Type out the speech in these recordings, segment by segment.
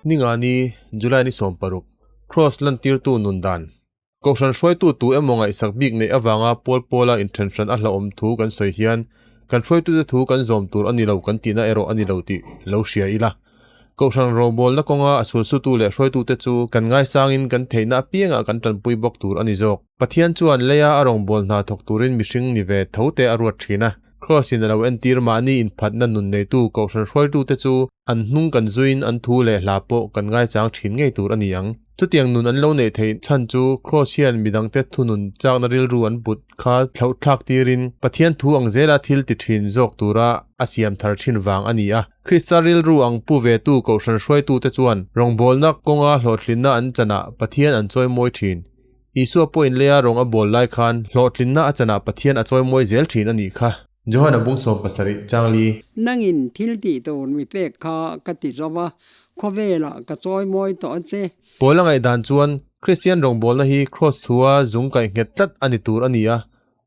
Ningani, July ni 16, Kraws lantirtu nun dan. Kohhran hruaitu tu emaw ngaihsak bik neih avanga pawl pawla inthen hran a hlauhawm thu kan sawi hian kan hruaitute thu kan zawm tur a ni lo kan tihna erawh a ni lo tih lo hria ila. Kohhran rawngbawlna kawnga a sulsutu leh hruaitute chu kan ngaisangin kan theihna apiangah kan tanpui bawk tur a ni zawk. Pathian chuan leia a rawngbâwl hna thawk tûrin mihring ni ve tho te a ruat ṭhîn a. Kraws-in a lo entîr mahni inphatna nun neitu kohhran hruaitute chu an hnung kan zuiin an thu leh hla pawh kan ngaichâng ṭhîn ngei tûr a ni ang. Chutiang nun an lo neih theih chhan chu Kraws hian midangte thunun châkna rilru an put kha thlauhthlâk tîrin Pathian thu ang zêla thil ti ṭhîn zâwk tûra a siam thar ṭhin vâng a ni a. Krista rilru ang pu vetu kohhran hruaitute chuan rawngbâwlna kawnga hlawhtlinna an chanah Pathian an chawimawi ṭhîn. Isua pawhin leia rawng a bawl lai khan hlawhtlinna a chanah Pathian a chawimawi zel thin a nih kha. Johana bung 70 changli. Nangin thil tih tur mi pek kha ka ti zo va, khawvelah ka chawimawi tawh a che. Pawl a ngaihdan chuan Kristian rawngbawlna hi Kraws thua zung kaih nghet tlat a ni tur a ni a.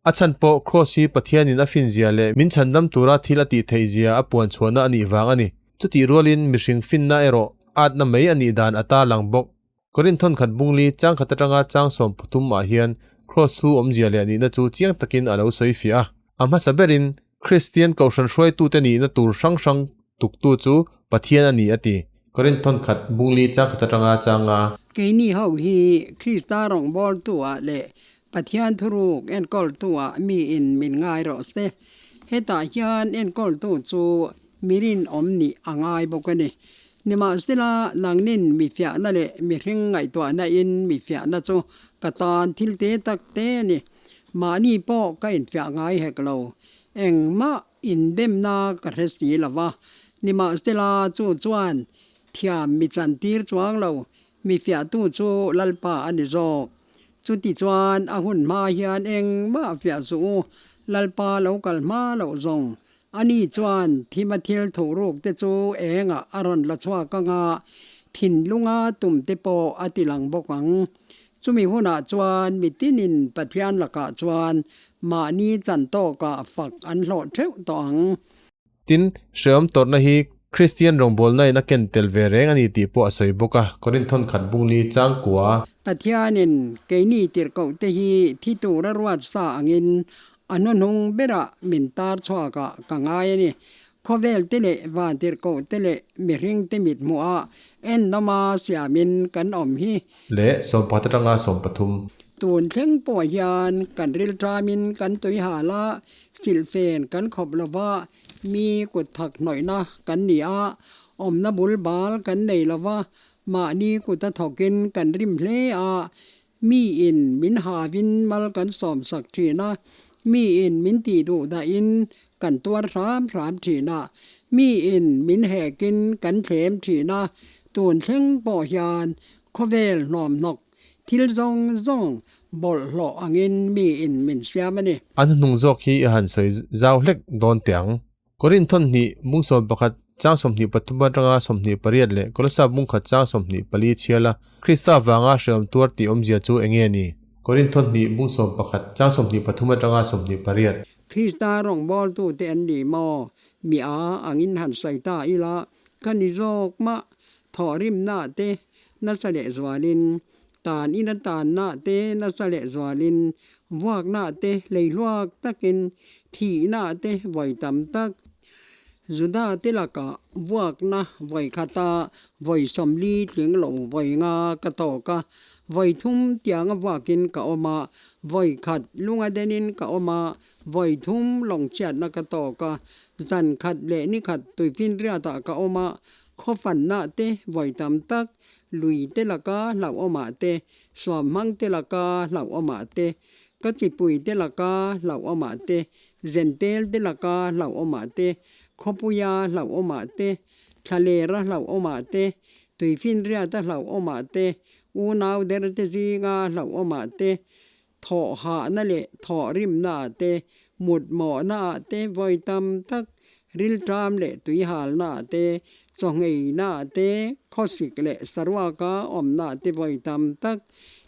A chhan pawh Kraws hi Pathianin a finzia leh min chhandam tura thil a tih theihzia a puan chhuahna a nih vang a ni. Chutih rualin mihring finna erawh atna mai a nih dan a tarlang bawk. Korin thawnkhat bungli chang khat atanga chang 13 ah hian Kraws thu awmzia leh nihna chu chiang takin a lo sawi fiah a. A hmasa berin Kristian kohhran hruaitute nihna tur hrang hrang tuktu chu Pathian a ni a ti. Korin thawnkhat bungli chang khat atanga chang a. Keini ho hi Krista rawngbawltu-ah leh Pathian thuruk enkawltu-ah miin min ngai rawh se. Hetah hian enkawltu chu Mi rinawm nih a ngai bawk a ni. Nimahsela, nangnin mi fiahna leh mihring ngaihtuahna in mi fiahna chu ka tan thil te tak te a ni. Mahni pawh ka infiah ngai hek lo. Engmah indemna ka hre si lo va. Nimahsela, chu chuan thiam mi chantir chuang lo, mi fiahtu chu Lalpa a ni zawk. Chuti chuan a hun hma hian engmah fiah suh u, Lalpa lo kal hma loh zawng. Ani chuan thima thil thuhruk te chu engah a rawn la chhuak ang a, thinlunga tum te pawh a ti lang bawk ang. Chumi hunah chuan mitinin Pathian lakah chuan mahni chan tawkah fak an hlawh theuh tawh ang. Tin, hrehawm tawrhna hi Kristian rawngbawlna in a ken tel ve reng a ni tih pawh a sawi bawk a, Korinthon khat bungli changkua. Pathianin keini tirhkoh te hi thi tura ruat sa angin A hnuhnung berah min tar chhuakah ka ngai a ni. Khawvel te leh vantirhkoh te leh mihring te mit hmuhah ennawma siamin kan awm hi. Leh 11 atanga 13. Tun thleng pawh hian kan rilṭamin kan tui hal a, silhfen kan khawp lo va, mi kut thak hnawihna kan ni a, awmna bul bal kan nei lo va, mahni kuta thawkin kan rim hle a, Mi in min havin mal kan sawmsak thin a, mi in min tih duh dahin kan tuar hram hram thin a, mi in min hekin kan thlem thin a, tun thleng pawh hian khawvel hnawmhnawk thil zawng zawng bawlhhlawh angin mi in min siam a ni. An hnung zawk hi i han sawi zau hlek dawn teh ang. Korin thawn hnih bung 11 chang 23 atanga 28 leh Kolosa bung khat chang 24 chhial a, Krista vanga hrehawm tuar tih awmzia chu eng nge ni? Korin thawn hnih bung 11 chang 23 atanga 28. Krista rawngbawltute an ni maw? Mi a angin han sawi ta ila, ka ni zawk mah. Thawhrimna te nasa leh zualin, tan ina tanna te nasa leh zualin, vuakna te hleihluak takin, thihna te vawi tam tak. Juda te lakah vuakna vawi khata vawi 40 tling lo vawi nga ka tawk a, vawi thum tianga vuakin ka awm a, vawi khat lunga denin ka awm a, vawi thum lawngchhiatna ka tawk a, zan khat leh ni khat tuifinriatah ka awm a, Khawfanna te vawi tam tak, lui te laka hlauhawmah te, suamhmang te laka hlauhawmah te, ka chipui te laka hlauhawmah te, zentel te laka hlauhawmah te, khawpuia hlauhawmah te, thlalera hlauhawmah te, tuifinriata hlauhawmah te, unau der te zinga hlauhawmah te, Thawhhahna leh thawhrimnaah te, mutmawhnaah te vawi tam tak, rilṭam leh tuihalnaah te, chawngheinaah te, khawsik leh saruaka awmnaah te vawi tam tak.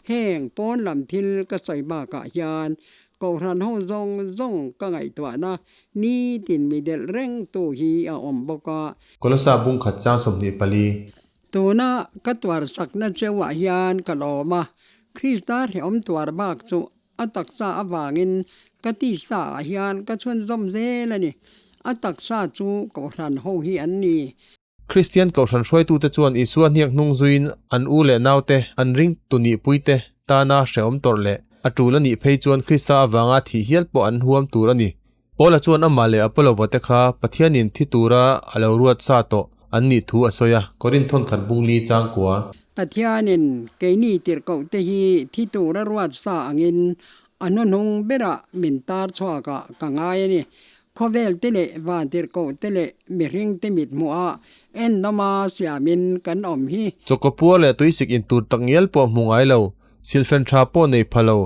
Heng pawn lam thil ka sawi bakah hian Kohhran ho zawng zawng ka ngaihtuahna nitin mi delh rengtu hi a awm bawk a. Kolosa bung khat chang 24. Tuna ka tuar sakna cheuah hian ka lawm a, Krista hrehawm tuar bak chu a taksa avangin ka tisa ah hian ka chhunzawm zel a ni. A taksa chu Kohhran ho hi an ni. Kristian Kohhran hruaitute chuan Isua hniak hnung zuiin an u leh naute, an ringtu nihpuite tana hrehawm tawrh leh a tul a nih phei chuan Krista avanga thih hial pawh an huam tur a ni. Paula chuan amah leh Apollo-va te kha Pathianin thi tura a lo ruat sa tawh an nih thu a sawi a, Korinth thawnkhat bungli changkua. Pathianin keini tirhkoh te hi thi tura ruat sa angin a hnuhnung berah min tar chhuakah ka ngai a ni. Khawvel te leh van tirhkoh te leh mihring te mit hmuhah ennawma siamin kan awm hi. Chawkawpua leh tuisik intur takngial pawh hmu ngai lo, Silfen tha pawh nei pha lo,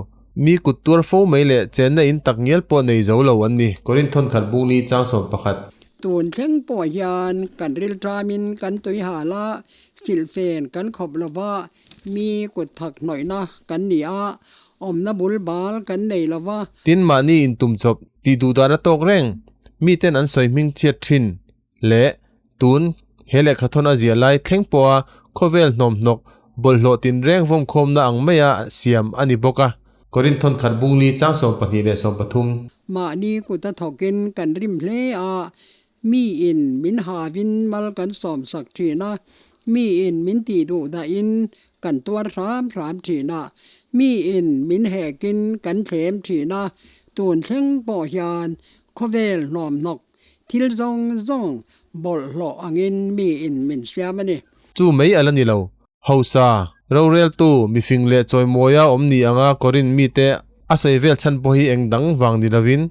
mi kut tuar fo mai leh chenna in tak ngial pawh nei zo lo an ni. Korinth thawnkhat bungli chang 11. Tun thleng pawh hian kan rilṭamin kan tui hal a, silfen kan khawp lo va, mi kut thak hnawihna kan ni a, awmna bul bal kan nei lo va. Tin mahni intum chawp tih duh dan a tawk reng, miten an sawi hming chhiat thin leh Tun he lehkhathawn a zia lai thleng pawha khawvel hnawmhnawk bawlhhlawh tinreng vawmkhawmna ang maia siam a ni bawk a. Korinth thawnkhat bungli chang 12 leh 13. Mahni kuta thawkin kan rim hle a, miin min havin mal kan sawmsak thin a, miin min tih duh dahin kan tuar hram hram thin a, miin min hekin kan thlem thin a, tun thleng pawh hian khawvel hnawmhnawk Thil zawng zawng bawlhhlawh angin miin min siam a ni. Chu mai a la ni lo. Hausa, roreltu, mifing leh chawimawia awm ni anga Korinth mite a sawi vel chhan pawh hi eng dang vang ni lovin,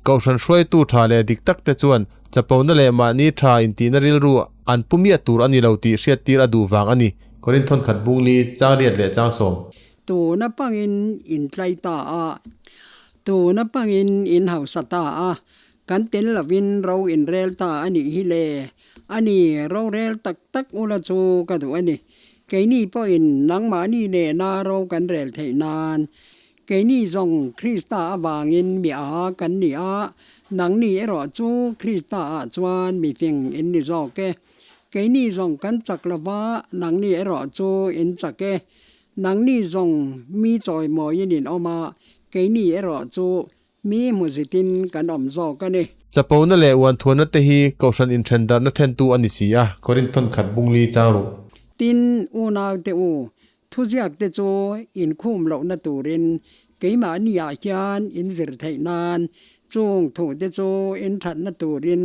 Kohhran hruaitu tha leh dik takte chuan chapona leh mahni tha intihna rilru an pu miah tur a ni lo tih hriattir a duh vang a ni. Korinth thawnkhat bungli chang riat leh chang sawm. Tuna pangin in tlai ta a, tuna pangin in hausa ta a, Kan tel lovin ro inrel ta a nih hi le. A ni, rorel tak tak ula chu ka duh a ni. Keini pawhin nangmahni nena ro kan rel theih nan. Keini zawng Krista avangin mi a kan ni a, nangni erawh chu Krista ah chuan mi fing in ni zawk e. Keini zawng kan chak lova, nangni erawh chu in chak e. Nangni zawng mi chawimawiin in awm a, keini erawh chu Mi hmuzitin kan awm zawk a ni. Chapona leh uanthuanna te hi Kohhran inthendarhna thentu a ni si a. Korinth thawnkhat bungli chang ruh. Tin, unaute u, thuziak te chu inkhum lohna turin keimahni ah hian in zir theih nan, chung thu te chu in thatna turin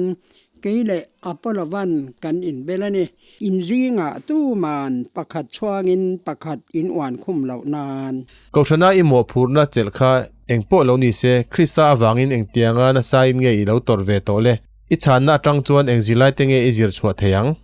kei leh Apollo-van kan inbel a ni. Inzingah tuman pakhat chhuangin pakhat in uankhum loh nan. Kohhrana i mawhphurhna chelh kha Eng pawh lo ni se, Krista avangin engtianga nasain nge i lo tawrh ve tawh le? I chhanna atang chuan eng zirlaite nge i zir chhuah thei ang?